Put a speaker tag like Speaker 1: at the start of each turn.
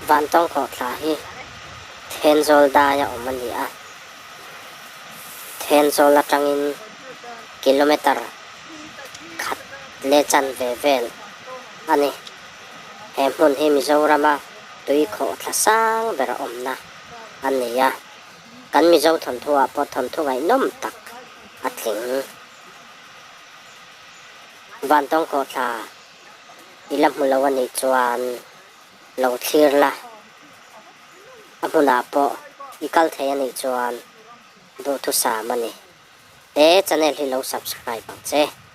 Speaker 1: Vantawng khawhthla hi Thenzawl daia awm a ni a, Thenzawl atangin kilometre khat leh chanve vel a ni. He hmun hi Mizorama tui khawhthla sang ber awmna a ni a, kan Mizo thawnthuah pawh thawnthu ngaihnawm tak a tling. Vantawng khawhthla i la hmu lo a nih chuan lo thlir la, a hmunah pawh i kal thei a nih chuan duhthusam a ni. He channel hi lo subscribe ang che.